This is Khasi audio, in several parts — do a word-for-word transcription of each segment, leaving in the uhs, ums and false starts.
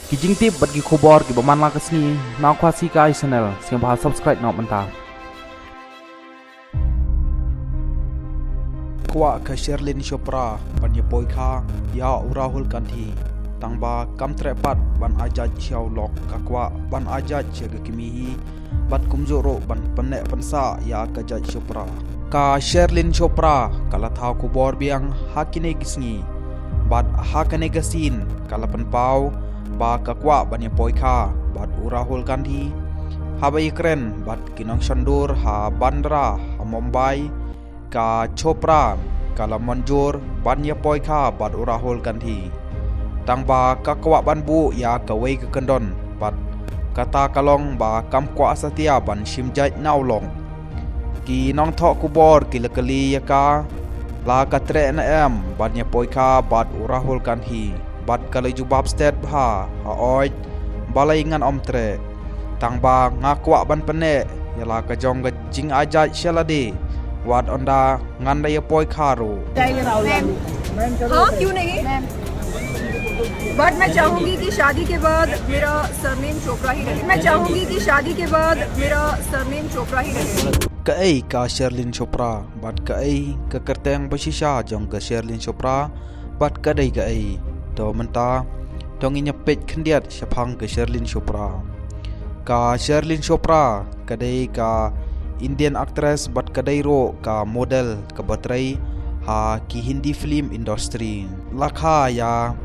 Ki jingtip bad ki khubor kiba man la ka sngi na Khasi Kai Channel, sngewbha subscribe noh mynta. Kwah ka Sherlyn Chopra ban ïa poi kha ïa u Rahul Gandhi, tangba kam treh pat ban ai jait sha u lok, ka kwah ban ai jait sha ka kmie hi, bad kumjuh ruh ban pynneh pynsah ïa ka jait Chopra. Ka Sherlyn Chopra ka la thaw khubor biang ha kine ki sngi, bad ha kane ka sien ka la pynpaw ba ka kwah ban ïa poi kha bad u Rahul Gandhi. Haba ïakren bad ki nongshondur ha bandra ha Mumbai, ka Chopra ka la mynjur ban ïa poi kha bad u Rahul Gandhi, tangba ka kwah ban buh ïa kawei ka kyndon, bad kata ka long ba kam kwah satia ban shim jait na u lok. Ki nongthoh khubor ki la kylli ïa ka, la ka treh ne em ban ïa poi kha bad u Rahul Gandhi, bad ka la jubab stet bha, ha oi, balei ngan ym treh, tangba nga kwah ban pynneh ïa la ka jong ka jingai jait sha lade, wat ynda ngan da ïa poi kha ruh. हाँ, क्यों नहीं? बट मैं चाहूंगी कि शादी के बाद मेरा सरनेम चोपड़ा ही रहे। मैं चाहूंगी कि शादी के बाद मेरा सरनेम चोपड़ा ही रहे। Kaei ka Sherlyn Chopra, bad kaei ka kyrteng ba shisha jong ka Sherlyn Chopra, bad ka dei kaei? To mynta to ngin ïa peit khyndiat shaphang ka Sherlyn Chopra. Ka Sherlyn Chopra ka dei ka Indian actress bad ka dei ruh ka model kaba trei ha ki Hindi film industry. La kha ïa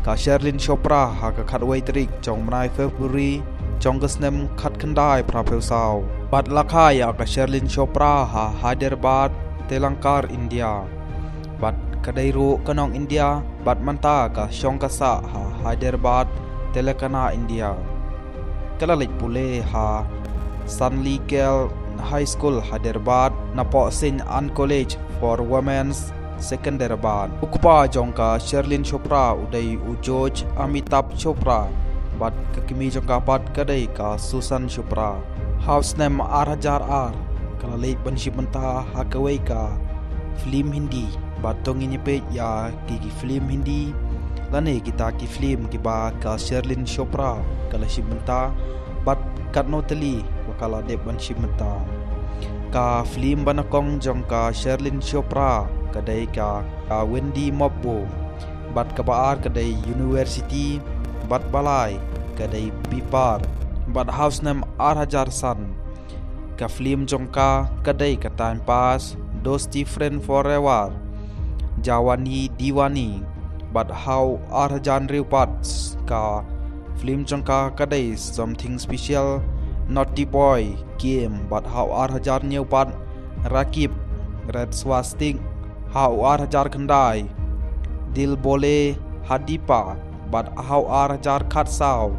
ka Sherlyn Chopra ha ka khatwei tarik jong u bnai February jong ka snem khatkhyndai phraphew saw. Bad la kha ïa ka Sherlyn Chopra ha Hyderabad, Telangkar, India. Bad ka dei ruh ka nong India, bad mynta ka shong ka sah ha Hyderabad, Telangana, India. Ka la leit pule ha Sanlikar High School, Hyderabad, napoh Saint Anne College for Women's, Secunderabad. U kpa jong ka Sherlyn Chopra u dei u George Amitabh Chopra, bad ka kmie jong ka pat ka dei ka Susan Chopra. Ha u snem ar hajar ar ka la leit ban shim bynta ha kawei ka film Hindi, bad to ngin ïa peit ïa ki, ki film Hindi lane kita ki film kiba ka Sherlyn Chopra ka la shim bynta, bad katno tylli ba ka la dep ban shim bynta. Ka film ba nyngkong jong ka Sherlyn Chopra ka dei ka, ka Wendy Mopbo, bad kaba ar ka dei University, bad ba lai ka dei Pepper. Bad ha u snem ar hajar san ka film jong ka ka dei ka Time Pass, Dosti Friend Forever, Jawani Diwani. Bad ha u ar hajar hynriew pat ka film jong ka ka dei Something Special, Naughty Boy, Game. Bad ha u ar hajar hynñiew pat Rakib, Red Swastik. Ha u ar hajar khyndai Dil Bole Hadipa. Bad ha u ar hajar khatsaw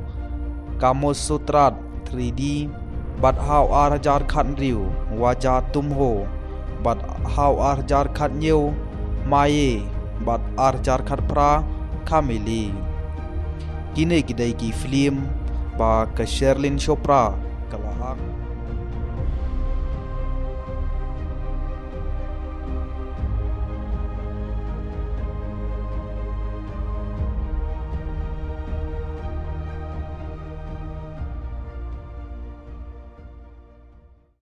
Kamasutra three D. Bad ha u ar hajar khathynriew Waja Tum Ho. Bad ha u ar hajar khathynñiew Maye. Bad ar hajar khatphra Kamili. Kine ki dei ki film ba ka Sherlyn Chopra